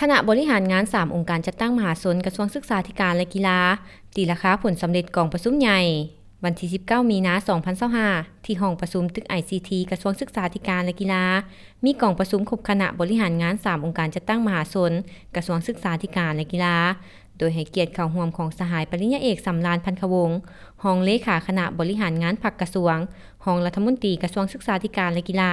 ຄະນະບໍລິຫານງານສາມອົງການຈັດຕັ້ງມະຫາຊົນ ກະຊວງສຶກສາທິການ ແລະ ກິລາ ຕີລາຄາຜົນສຳເລັດກອງປະຊຸມໃຫຍ່ ວັນທີສິບເກົ້າ ມີນາ ສອງພັນຊາວຫ້າ ທີ່ຫ້ອງປະຊຸມຕຶກ ໄອຊີທີ ກະຊວງສຶກສາທິການ ແລະ ກິລາ, ມີກອງປະຊຸມຄົບຄະນະບໍລິຫານງານສາມອົງການຈັດຕັ້ງມະຫາຊົນ ກະຊວງສຶກສາທິການ ແລະ ກິລາ, ໂດຍໃຫ້ກຽດເຂົ້າຮ່ວມຂອງສະຫາຍປະລິນຍາເອກ ສຳລານ ພັນຄະວົງ, ຮອງເລຂາຄະນະບໍລິຫານງານພັກກະຊວງ, ຮອງລັດຖະມົນຕີກະຊວງສຶກສາທິການ ແລະ ກິລາ,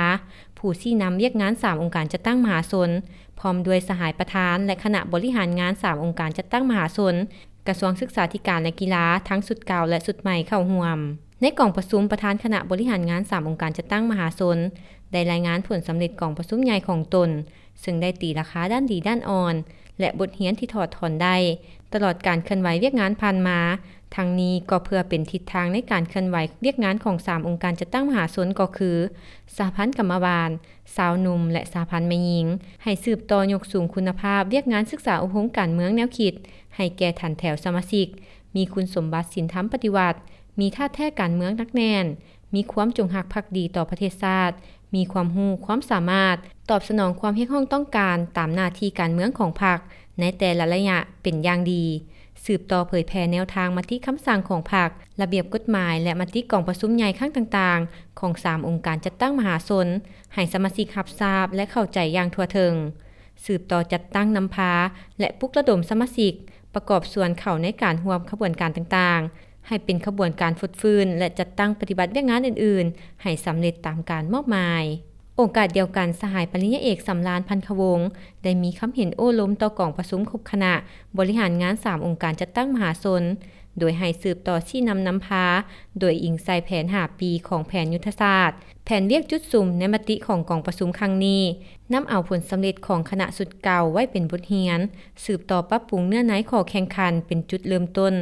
ຜູ້ຊີ້ນຳວຽກງານສາມອົງການຈັດຕັ້ງມະຫາຊົນ, ພ້ອມດ້ວຍສະຫາຍປະທານ ແລະ ຄະນະບໍລິຫານງານສາມອົງການຈັດຕັ້ງມະຫາຊົນ ກະຊວງສຶກສາທິການ ແລະ ກິລາ ທັງຊຸດເກົ່າ ແລະ ຊຸດໃໝ່ເຂົ້າຮ່ວມ. ໃນກອງປະຊຸມ, ປະທານຄະນະບໍລິຫານງານສາມອົງການຈັດຕັ້ງມະຫາຊົນ ໄດ້ລາຍງານຜົນສຳເລັດກອງປະຊຸມໃຫຍ່ຂອງຕົນ, ເຊິ່ງໄດ້ຕີລາຄາດ້ານດີດ້ານອ່ອນ ແລະ ບົດຮຽນທີ່ຖອດຖອນໄດ້ ຕະຫຼອດການເຄື່ອນໄຫວວຽກງານຜ່ານມາ. ທັງນີ້ກໍເພື່ອເປັນທິດທາງໃນການເຄື່ອນໄຫວວຽກງານຂອງສາມອົງການຈັດຕັ້ງມະຫາຊົນ ກໍຄື ສະຫະພັນກຳມະບານ, ຊາວໜຸ່ມ ແລະ ສະຫະພັນແມ່ຍິງ, ໃຫ້ສືບຕໍ່ຍົກສູງຄຸນນະພາບວຽກງານສຶກສາອົບຮົມການເມືອງແນວຄິດໃຫ້ແກ່ຖັນແຖວສະມາຊິກ, ມີຄຸນສົມບັດສິນທຳປະຕິວັດ, ມີທາດແທ້ການເມືອງໜັກແໜ້ນ, ມີຄວາມຈົງຮັກພັກດີຕໍ່ປະເທດຊາດ, ມີຄວາມຮູ້ຄວາມສາມາດຕອບສະໜອງຄວາມຮຽກຮ້ອງຕ້ອງການຕາມໜ້າທີ່ການເມືອງຂອງພັກໃນແຕ່ລະໄລຍະເປັນຢ່າງດີ, ສືບຕໍ່ເຜີຍແຜ່ແນວທາງມະຕິຄຳສັ່ງຂອງພັກ, ລະບຽບກົດໝາຍ ແລະ ມະຕິກອງປະຊຸມໃຫຍ່ຄັ້ງຕ່າງໆຂອງສາມອົງການຈັດຕັ້ງມະຫາຊົນ ໃຫ້ສະມາຊິກຮັບຊາບ ແລະ ເຂົ້າໃຈຢ່າງທົ່ວເຖິງ. ສືບຕໍ່ຈັດຕັ້ງນຳພາ ແລະ ປຸກລະດົມສະມາຊິກປະກອບສ່ວນເຂົ້າໃນການຮ່ວມຂະບວນການຕ່າງໆ ໃຫ້ເປັນຂະບວນການຟົດຟື້ນ ແລະ ຈັດຕັ້ງປະຕິບັດວຽກງານອື່ນໆໃຫ້ສຳເລັດຕາມການມອບໝາຍ. ໂອກາດດຽວກັນ, ສະຫາຍປະລິນຍາເອກ ສຳລານ ພັນຄະວົງ ໄດ້ມີຄຳເຫັນໂອ້ລົມຕໍ່ກອງປະຊຸມຄົບຄະນະບໍລິຫານງານສາມອົງການຈັດຕັ້ງມະຫາຊົນ, ໂດຍໃຫ້ສືບຕໍ່ຊີ້ນຳນຳພາ ໂດຍອີງໃສ່ແຜນຫ້າປີຂອງແຜນຍຸດທະສາດ, ແຜນວຽກຈຸດສຸມໃນມະຕິຂອງກອງປະຊຸມຄັ້ງນີ້, ນຳເອົາຜົນສຳເລັດຂອງຄະນະຊຸດເກົ່າໄວ້ເປັນບົດຮຽນ, ສືບຕໍ່ປັບປຸງເນື້ອໃນຂໍ້ແຂ່ງຂັນເປັນຈຸດເລີ່ມຕົ້ນ,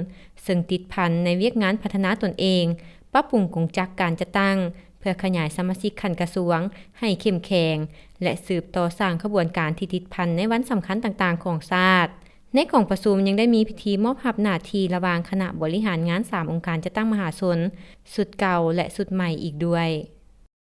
ເຊິ່ງຕິດພັນໃນວຽກງານພັດທະນາຕົນເອງ, ປັບປຸງກົງຈັກການຈັດຕັ້ງ ເພື່ອຂະຫຍາຍສະມາຊິກຂັ້ນກະຊວງໃຫ້ເຂັ້ມແຂງ ແລະ ສືບຕໍ່ສ້າງຂະບວນການທີ່ຕິດພັນໃນວັນສຳຄັນຕ່າງໆຂອງຊາດ. ໃນກອງປະຊຸມຍັງໄດ້ມີພິທີມອບຮັບໜ້າທີ່ລະຫວ່າງຄະນະບໍລິຫານງານສາມອົງການຈັດຕັ້ງມະຫາຊົນ ຊຸດເກົ່າ ແລະ ຊຸດໃໝ່ອີກດ້ວຍ.